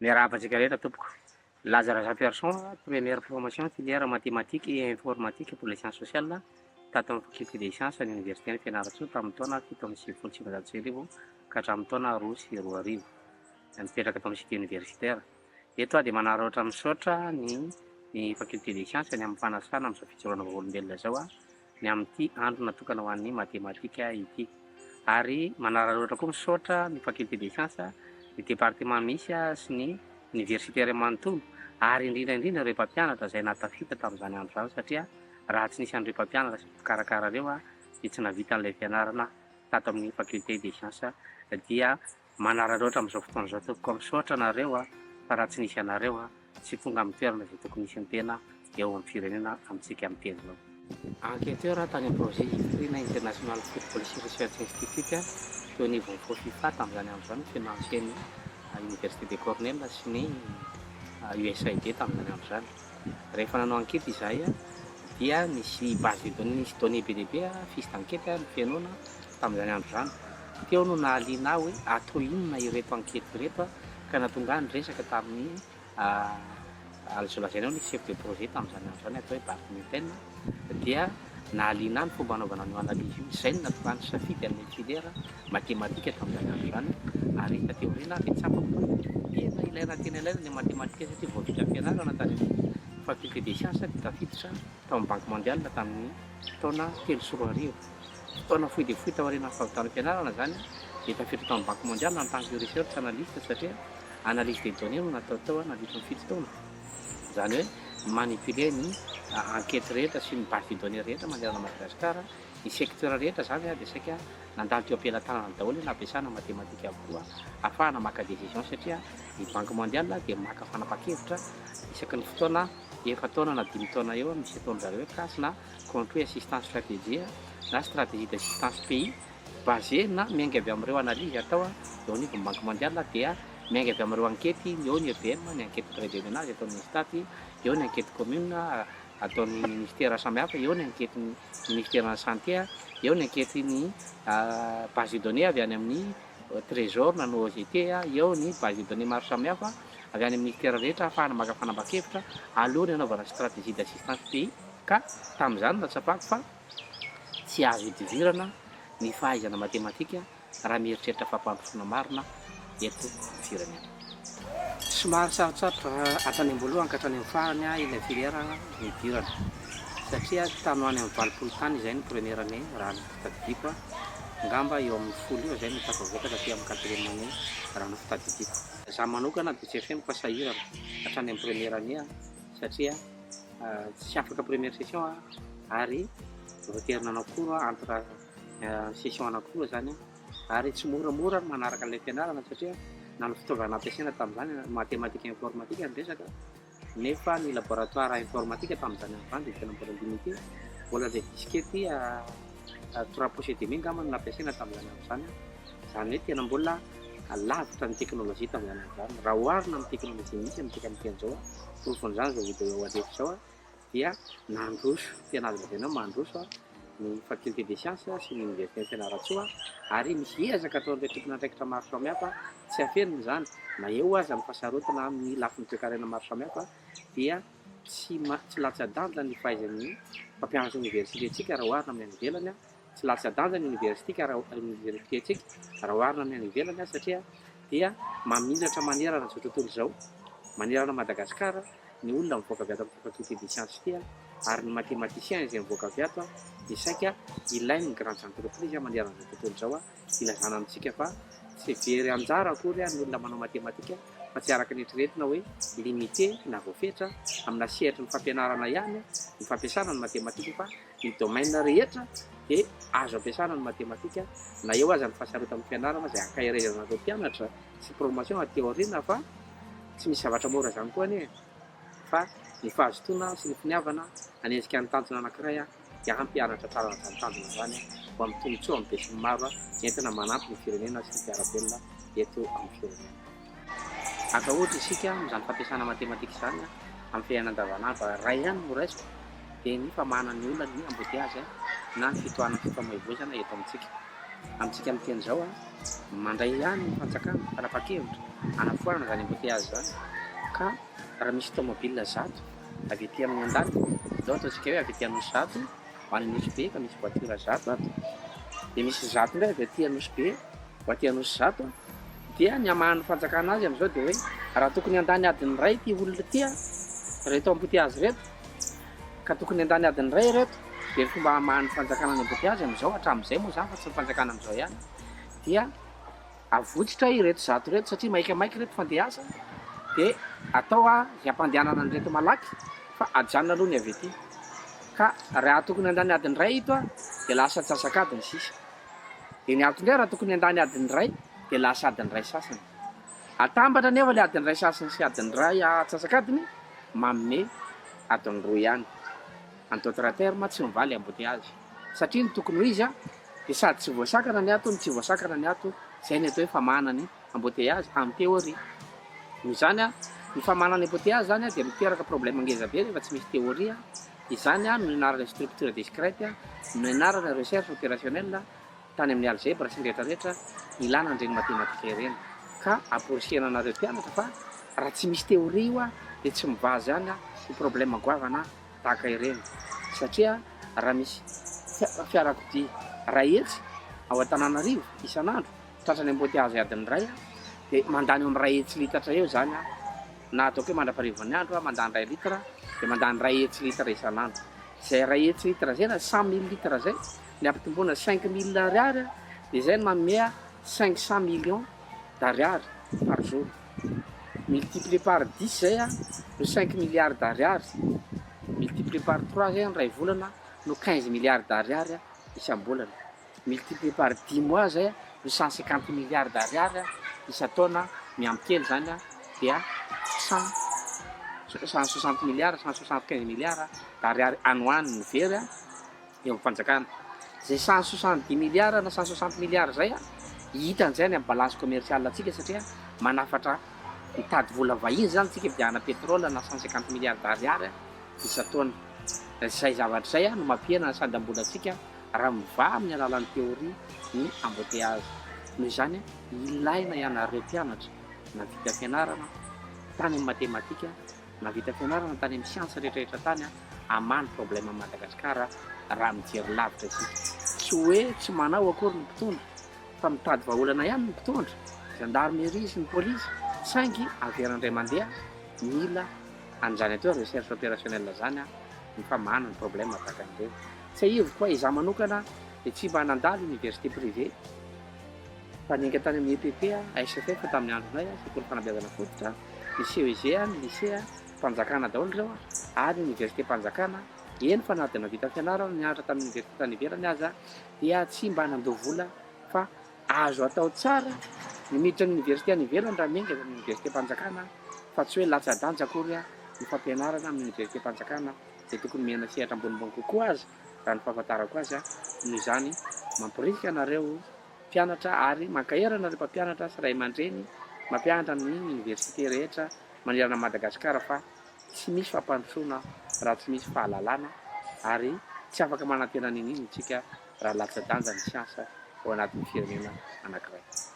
Miarahaba antsika rehetra tompoko. Laza Razafiharison, première promotion filière mathématiques et informatique pour les sciences sociales tato amin'ny faculté des sciences ny oniversiten'i Fianarantsoa tamin'ny taona 1997 ka hatramin'ny taona 2002. Nipetraka tao amin'ny cité universitaire. Eto aho dia manararaotra misaotra ny ny faculté des sciences ny amin'ny fanasana amin'izao fijoroana vavolombelona izao ny amin'ity andro natokana ho an'ny matematika ity. Ary manararaotra koa misaotra ny faculté des sciences, ny département misy sy ny universitaire manontolo ary indrindra indrindra ireo mpampianatra izay nahatafita tamin'izany andro izany satria raha tsy nisy an'ireo mpampianatra sy mpikarakara ireo dia tsy nahavita an'ilay fianarana tato amin'ny faculté des sciences dia manararaotra amin'izao fotoana izao tompoko misaotra anareo fa raha tsy nisy anareo tsy tonga amin'ny toerana izay tokony hisy ny tena eo amin'ny firenena amintsika miteny izao. Enquêteur tany amin'ny projet IFRI na International Food Policy Research Institute teo anivon'ny FOFIFA tamin'izany andro izany, financier-n'ny Université de Cornell sy ny USAID tamin'izany andro izany. Rehefa nanao enquête izahay dia nisy base de données, nisy données be dia be, fiche d'enquête nofenoina tamin'izany andro izany. Teo no nahaliana ahy hoe atao inona ireto enquête ireto ka nahatonga ahy niresaka tamin'ny azo lazaina hoe ny chef de projet tamin'izany andro izany atao hoe Bart Newton dia nahaliana ahy ny fomba hanaovana an'io analyse io. Izay no nahatonga ahy nisafidy an'ilay filière matematika tamin'izany andro izany ary taty aoriana dia tsapako fa tena ilaina tena ilaina ny matematika satria vao vita fianarana tany amin'ny faculté des sciences dia tafiditra tao amin'ny banque mondiale tamin'ny taona 2003. Fotoana fohy dia fohy taorian'ny fahavitan'ny fianarana izany dia tafiditra tao amin'ny banque mondiale en tant que research analyst satria analyse des données no natao tao nandritra ny 7 taona. Izany hoe manipuler ny enquête rehetra sy ny base de données rehetra manerana Madagasikara, ny secteur rehetra izany dia saika nandalo teo am-pelatanana daholo nampiasana matematika avokoa ahafahana maka décision satria ny banque mondiale dia maka fanapahan-kevitra isaky ny fotoana 4 taona na 5 taona eo misy ataon-dry zareo hoe CAS na Country Assistance Strategy na stratégie d'assistance pays basé na miainga avy amin'ireo analyse atao eo anivon'ny banque mondiale dia miainga avy amin'ireo enquête eo ny EBM, ny enquête près de ménage ataon'ny Instat, eo ny enquête commune ataon'ny ministère samihafa, eo ny enquête ny ministère ny santé, eo ny enquête ny base de données avy any amin'ny trésor na ny OGT, eo ny base de données maro samihafa avy any amin'ny ministère rehetra ahafahana maka fanapahan-kevitra alohan'ny hanaovana stratégie d'assistance pays ka tamin'izany no nahatsapako fa tsy azo idivirana ny fahaizana matematika raha mieritreritra fampandrosoana marina eto amin'ny firenena. Somary sarotsarotra hatrany am-boalohany ka hatrany amin'ny farany ilay filière nidirana satria tany ho any amin'ny 80 tany izay ny première année raha ny fitadidiako, angamba eo amin'ny 10 eo izay no tafavoaka taty amin'ny quatrième année raha ny fitadidiako. Izaho manokana dia tsy afeniko fa sahirana hatrany amin'ny première année satria tsy afaka première session ary voatery nanao cours entre session anankiroa zany ary tsy moramora ny manaraka an'ilay fianarana satria na ny fitaovana ampiasaina tamin'izany matematika informatika ny resaka nefa ny laboratoire informatique tamin'izany andro izany dia tena mbola limité, mbola ilay disquette 3 pouces et demi angamba no nampiasaina tamin'izany andro izany, izany hoe tena mbola lavitra ny teknôlôjia tamin'izany andro izany. Raha oharina amin'ny teknôlôjia misy amintsika miteny izao, porofon'izany izao vidéo alefa izao dia nandroso, tena azo lazaina hoe mandroso ny faculté des sciences sy ny université Fianarantsoa ary misy ezaka ataon'ireo tompon'andraikitra maro samihafa tsy afenina izany na eo aza ny fahasarotina amin'ny lafiny toekarena maro samihafa dia tsy tsy latsa-danja ny fahaizan'ny mpampianatra université ntsika raha oharina amin'ny any ivelany, tsy latsa-danja ny université raha université ntsika raha oharina amin'ny any ivelany satria dia mamiratra manerana izao tontolo izao, manerana Madagasikara ny olona mivoaka avy ato amin'ny faculté des sciences ity ary ny mathématicien izay mivoaka avy ato dia saika ilain'ny grandes entreprises manerana izao tontolo izao ilazana amintsika fa tsy very anjara akory ny olona manao matematika fa tsy araka ny eritreretina hoe limité na voafetra amina sehatry ny fampianarana ihany ny fampiasana ny matematika fa ny domaine rehetra dia azo ampiasana ny matematika na eo aza ny fahasarotan'ny fianarana izay ankaherezana ireo mpianatra sy promotion aty aoriana fa tsy misy zavatra mora izany koa anie fa ny fahazotoana sy ny finiavana hanenjika ny tanjona anankiray dia ampy hanatratrarana izany tanjona izany ho amin'ny tombontsoa amin'ny besinimaro entina manampy ny firenena sy ny mpiara-belona eto amin'ny firenena. Haka ohatra isika amin'izany fampiasana matematika izany amin'ny fiainana andavanandro, iray ihany no raisiko dia ny famahana ny olan'ny embouteillage na ny fitohanan'ny fifamoivoizana eto amintsika. Amintsika miteny izao, mandray ihany ny fanjakana fanapahan-kevitra. hanafoanana izany embouteillage izany ka raha misy tomobile 100 avy ety amin'ny andaniny, izao ataontsika hoe avy ety Anosizato ho any Anosibe ka misy voiture 100 ato, dia misy 100 indray avy aty Anosibe ho aty Anosizato, dia ny hamahan'ny fanjakana azy amin'izao dia hoe raha tokony handany adiny iray ity olona ity an, ireto embouteillage ireto, ka tokony handany adiny iray ireto, dia ny fomba hamahan'ny fanjakana ny embouteillage amin'izao, hatramin'izay moa izany fa tsy ny fanjakana amin'izao ihany, dia Avotsitra ireto 100 ireto satria maikamaika ireto fa ndeha hiasa dia atao izay hampandehanana an'ireto malaky fa ajanona aloha ny avy ety ka raha tokony handany adiny iray ito dia lasa antsasak'adiny sisa dia ny ato indray raha tokony handany adiny iray dia lasa adiny iray sasany atambatra anefa ilay adiny iray sasany sy adiny iray antsasak'adiny manome adiny roa ihany en d'autres termes tsy mivaly embouteillage satria ny tokony ho izy Dia sady tsy voasakana ny ato no tsy voasakana ny ato, izay ny atao hoe famahana ny embouteillage en théorie. Noho izany, ny famahana ny embouteillage izany dia miteraka problème ngeza be rehefa tsy misy théorie, izany no nianarana structure discrète, nianarana recherche opérationnelle tany amin'ny algèbre sy ny rehetra rehetra nilana an'ireny matematika ireny. Ka amporisihana anareo mpianatra fa raha tsy misy théorie io dia tsy mivaha izany io problème goavana tahaka ireny satria raha misy fiarakodia 100 ao Antananarivo isan'andro tratran'ny embouteillage adiny iray dia mandany eo amin'ny 100 litatra eo izany na ataoko hoe mandra-paharivan'ny andro mandany iray litre dia mandany 100 litre isan'andro. Izay 100 litre izay na 100 mille litre izay ny ampitomboana 5000 ariary dia izay no manome 500 millions d'ariary par jour. Multiplié par dix zay no cinq milliards d'ariary, multiplié par trois zay ny iray volana no 15 milliards d'ariary isam-bolana, multiplié par dix mois zay no 150 milliards d'ariary isan-taona, miampy kely zany dia cent 160 milliards, 175 milliards d'ariary any ho any ny very. eo amin'ny fanjakana. Izay 170 milliards na 160 milliards izay hita an'izay any amin'ny balance commerciale antsika satria manafatra mitady vola vahiny izany tsika hividianana pétrole na 150 milliards d'ariary isan-taona. Izay zavatra izay no mampihena ny sandam-bolantsika raha mivaha amin'ny alalan'ny théorie ny embouteillage. Noho izany ilaina ianareo mpianatra nahavita fianarana tany amin'ny matematika, Nahavita fianarana tany amin'ny siansa rehetrarehetra tany aho, hamaha ny problème an'i Madagascar raha mijery lavitra isika. Tsy hoe tsy manao akory ny mpitondra fa mitady vahaolana ihany ny mpitondra, gendarmerie sy ny polisy, saingy averina indray mandeha mila an'izany atao hoe recherche opérationnelle izany ny famahana ny problème tahaka an'ireny. Tsiahiviko fa izaho manokana dia tsy mba nandalo université privée fa niainga tany amin'ny EPP, SFF tamin'ny andronay, sekoly fanabeazana fototra, ny CEG, ny lycée, mpanjakana daholo ireo ary ny oniversitem-panjakana, eny fa na dia nahavita fianarana nianatra tamin'ny oniversite tany ivelany aza dia tsy mba nandoa vola fa azo atao tsara ny miditra ny oniversite any ivelany raha miainga avy amin'ny oniversitem-panjakana fa tsy hoe latsa-danja akory ny fampianarana amin'ny oniversitem-panjakana izay tokony omena sehatra ambonimbony kokoa aza raha ny fahafantarako azy noho izany mamporisika anareo mpianatra ary mankahery anareo mpampianatra sy ray aman-dreny mampianatra ny université rehetra manerana an'i Madagasikara fa tsy misy fampandrosoana raha tsy misy fahalalana ary tsy afaka manantena n'inon'inona isika raha latsa-danja ny siansa ao anatin'ny firenena anankiray.